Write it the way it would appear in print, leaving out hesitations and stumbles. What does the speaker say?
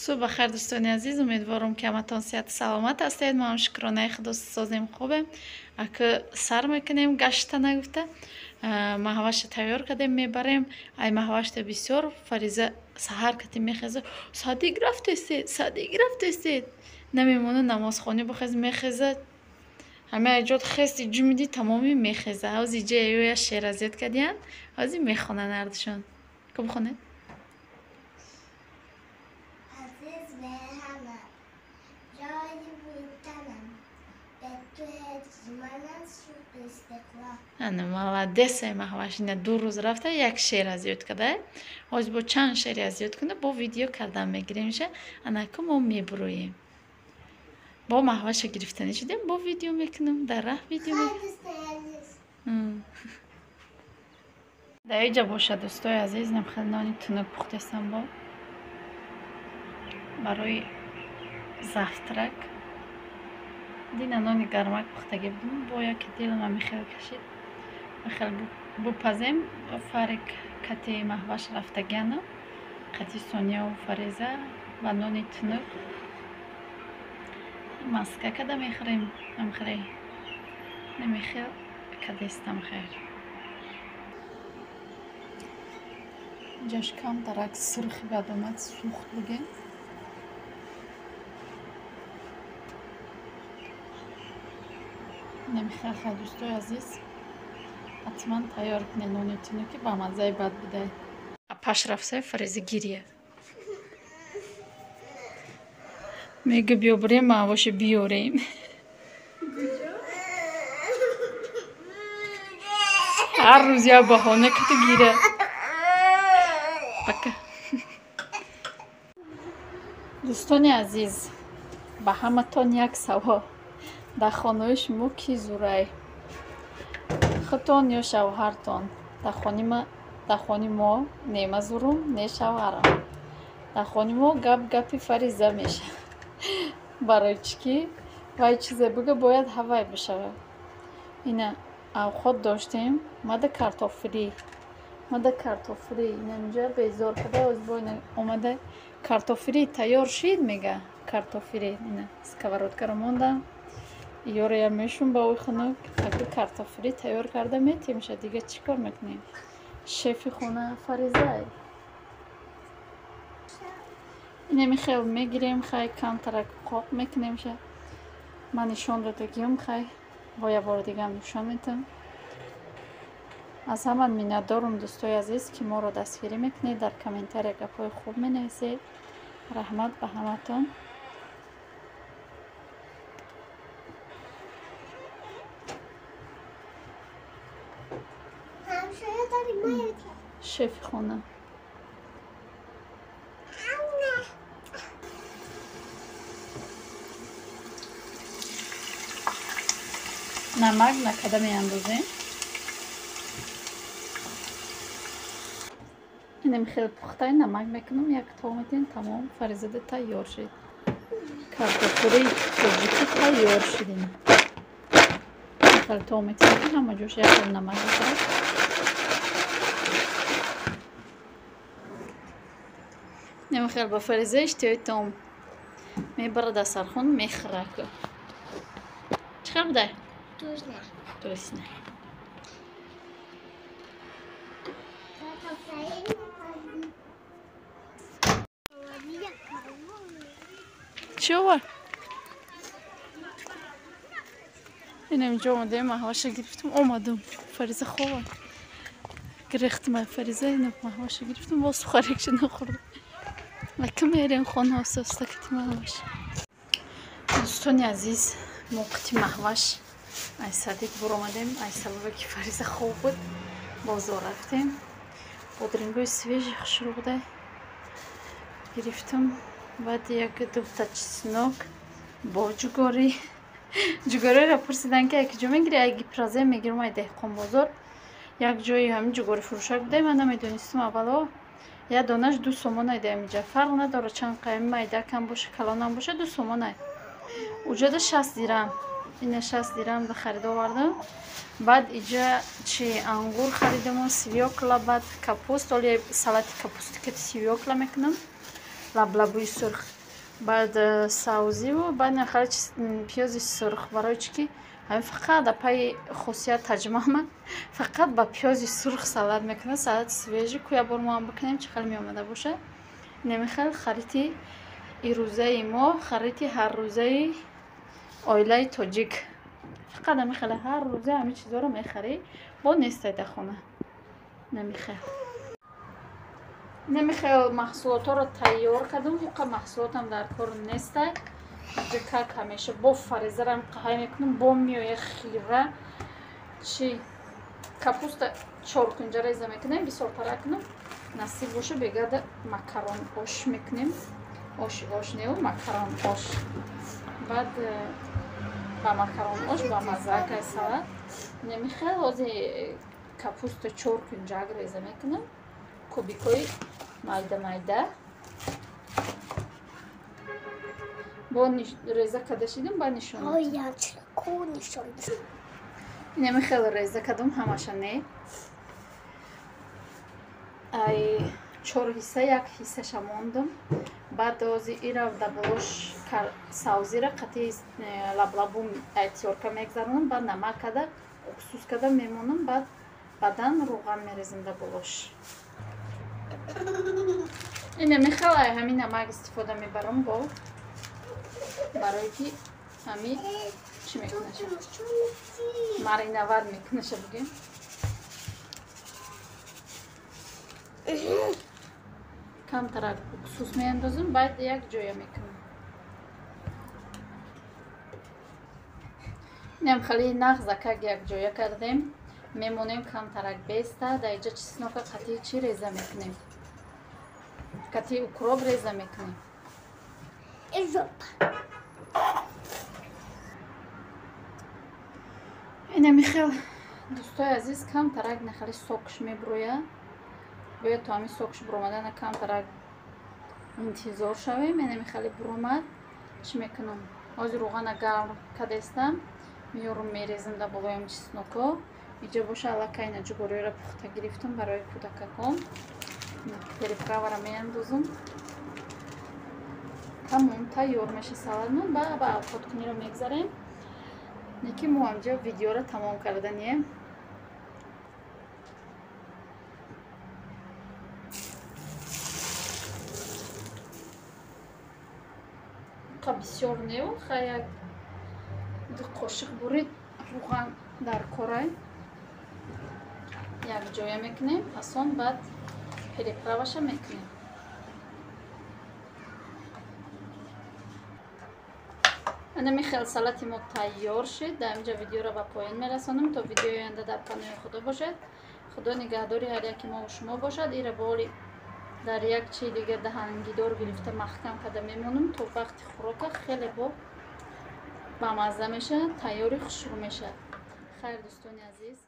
Субҳ бахайр, дӯстони азиз. Умедворам, ки ҳаматон сиҳату саломат ҳастед. Мо ҳам шукронаи худо созем, хубем. Ака сар мекунем гашта нагуфта. Маҳваша тайёр кардем, мебарем. Ай маҳвашта бисёр Фариза саҳар кати мехеза. Садик рафтестед, садик рафтестед. Намемона намозхонӣ бихез, мехеза. Ҳама эҷод хести ҷумиди тамоми мехеза. Ҳози ҷа ё шеразет кардиян, ҳози мехонанд ҳардушон. Ку бихонед? Ана молодец ай Маҳваш. Ина 2 рӯз рафта як шеър аз ёд карда. Ҳоз бо чанд шеъри аз ёд кунда бо видео кардан мегиремша. Анаку мо мебуроем. Бо Маҳваша гирифтанӣ шудем, бо видео мекунам, дар раҳ видео мекунам. Дар иҷа бошад, дӯстои азиз, намхел нони тунук пухтестам бо барои завтрак. Дина нони гармак пухтагӣ будам, бо яке дилам мехел кашид. Мехел бупазем, Фарик кати Маҳваш рафтагиана, қати Сонияву Фариза ва нони тунук маска када мехӯрем. Амхеле намехел кадестам хер. Ҷаш камтарак сурхи бад омад, сӯхт бугем. Намехел хай, дӯстои азиз, ҳатман тайёр кунед нони тунуки ба маззаи бад будай. Паш рафсай Фариза гирия. Мега биё бурем, маҳваша биёрем. Ҳар рӯз як баҳона ката гира. Пока. Дӯстони азиз, ба ҳаматон як савол. Дар хонаҳои шумо кӣ зурай? Худтон ё шавҳартон? Дар хони мо не ма зурум, не шавҳарам. Дар хони мо гап гапи Фариза мешавад. Барои чӣ ки вай чизе бига бояд ҳавай бишавад. Ина авқот доштем, мада картоффирӣ. Мада картоффирӣ. Ина инҷа безор карда, оз бо ина омада картоффирӣ тайёр шид, мега. Картоффирӣ. Ина сковородкаро мондам. Ёро я мешум ба ой хунук. Ака картоффирӣ тайёр карда метемша. Дига чӣ кор мекунем? Шефи хона Фаризай. Ина михел мегирем, хай камтарак қоқ мекунемша. Ман нишон додагиам, хай бо як бори дигам нишон медиҳам. Аз ҳама миннатдорум, дӯстои азиз, ки моро дастгирӣ мекунед, дар комментария гапҳои хуб менависед. Раҳмат ба ҳаматон. Шефи хона. Намак накарда меандозем. Инам хеле пухтай намак мекунам, як то метин, тамом, Фаризада тайёр шид. Картоффирии тоҷикӣ тайёр шид. Ин хеле то метин, ҳама ҷош як хел намак мехӯрад. Инам хеле ба Фариза иштиҳои том мебарад дастархон, мехӯрад. Чӣ хел будай? Точно. Точно. Чӣ овар? Инам инҷо омадаем, маҳваша гирифтам, омадам. Фариза хова. Гирехтам ай Фариза, ина маҳваша гирифтам, боз сухарикша нахӯрдам. Ака мерем хона оста-оста кати маҳваш. Дӯстони азиз, мо қити маҳваш ай садик буромадем, ай сабабе ки Фариза хоб буд, бозор рафтем. Бодрингои свежий хушрӯ буда гирифтам. Баъд як дута чеснок бо ҷугорӣ. Ҷугориро пурсидан ки яке ҷо мегирӣ, ай гипразе мегирам, ай деҳқонбозор. Як ҷои ҳамин ҷугорӣ фурӯшак буда, ман намедонистам аввало. Як донаш 2 сомон айда инҷа. Фарқ надорад чанд қайми майда кам боша, калонам боша, 2 сомон ай. Уҷода 60 дирам. Ина 60 дирам да харид овардам. Баъд иҷа чи ангур харидам, свёкла, баъд капуст, оли салати капусти ки свёкла мекунам. Лаблабуи сурх. Баъд савзиву баъд нахали пиёзи сурх. Барои чӣ ки ҳамин фақат апаи хосият таҷмаъма фақат ба пиёзи сурх салат мекунад, салати свежий. Ку як бор мо ҳам бикунем, чӣ хел меомада бошад. Намехел харити ирӯзаи мо, харити ҳаррӯзаи оилаи тоҷик. Фақат намехеле ҳар рӯза ҳамин чизоро мехарӣ, бо нестай дар хона. Намехел. Намехел маҳсулотҳоро тайёр кардам, уқа маҳсулотам дар кор нестай. Как ҳамеша бо фаризарам қаҳай мекунам, бо миёя хира чи капуста чоркунҷа реза мекунем, бисёртара кунам. Насиб боша бегада макарон ош мекунем. Оши ош неу, макарон ош. Баъд ба макарон ош ба маззакай салат. Намехел ҳози капуста чоркунҷак реза мекунам. Кубикои майда майда. Бо реза када шидам, ба нишон. Намехел реза кадам ҳамаша не. Ай чор ҳисса як ҳиссаша мондам. Баъд ози ира даболош савзира қатъи лаблабу тиёрка мегзаронам, баъд намак када уксус када мемонам, баъд баъдан рӯған мерезам даболош. Ина мехел ай ҳамин намак истифода мебарам бо барое ки ҳами чӣ мекунаша? Маринавар мекунаша бигем. Камтарак уксус меандозам, баъд як ҷоя мекунам. Инам хеле нағзакак як ҷоя кардем. Мемонем камтарак беста, дар инҷа чеснока қатъи чӣ реза мекунем? Қатъи укроп реза мекунем. Инами хел дӯстои азиз, камтарак нахали сокш мебурояд. Бояд то ҳамин сокш буромадана камтарак интизор шавем. Инами хеле буромад. Чӣ мекунам? Ҳозир рӯғана гарм кадестам, меёрум мерезам дар болоям чесноко. Иҷа боша аллакай ина ҷугориёро пухта гирифтам барои кӯдакакон. Переправара меандозам. Тамом, тайёр меша салатмон. Ба авқоткуниро мегзарем. Неки мо ҳамҷо видеоро тамом карданием. Қа бисёр неу, ха як ду қошиқ бурид рӯған дар корай. Як ҷоя мекунем, пасон баъд переправаша мекунем. Ана михел салати мо тайёр шид. Дар инҷа видеоро ба поён мерасонам. То видеои оянда дар паноҳи Худо бошед. Худо нигаҳдори ҳар яки мо шумо бошад. Ира боли дар як чизи дига даҳангидор гирифта маҳкам карда мемонам то вақти хӯрока хеле бо бамазза мешавад, тайёри хушрӯ мешавад. Хайр дӯстони азиз.